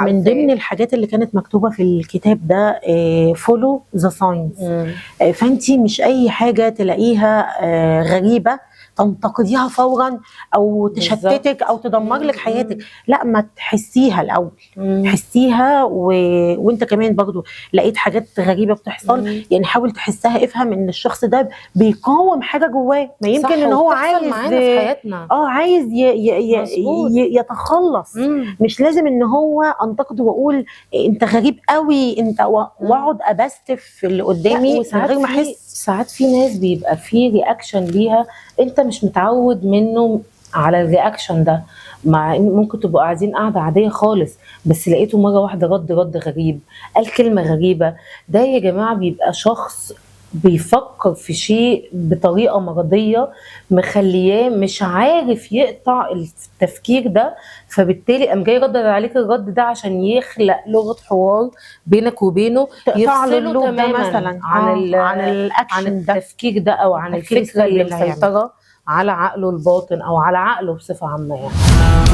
من ضمن عارفاه. الحاجات اللي كانت مكتوبة في الكتاب ده follow the signs. فانت مش اي حاجة تلاقيها غريبة تنتقديها فورا او تشتتك او تدمر لك حياتك. لا، ما تحسيها الاول. حسيها وانت كمان برضو لقيت حاجات غريبة بتحصل، يعني حاول تحسها، افهم ان الشخص ده بيقاوم حاجة جواه، ما يمكن صح، ان هو وبتحصل عايز معانا في حياتنا. عايز يتخلص. مش لازم ان هو انتقده واقول انت غريب قوي انت واقعد ابستف في اللي قدامي من وساعات غير ما في احس. ساعات في ناس بيبقى في reaction ليها انت مش متعود منه على ال reaction ده، مع ان ممكن تبقوا قاعدين قاعدة عادية خالص، بس لقيته مرة واحدة رد غريب، قال كلمة غريبه. ده يا جماعة بيبقى شخص بيفكر في شيء بطريقة مرضية مخلياه مش عارف يقطع التفكير ده، فبالتالي قام جاي رد عليك الرد ده عشان يخلق لغة حوار بينك وبينه تقطع له يفصله ال loop ده تماما مثلا عن عن عن الاكشن ده، التفكير ده او عن التفكير الفكرة السلبي اللي اللي هيعمله. مسيطرة على عقله الباطن او على عقله بصفة عامة يعني.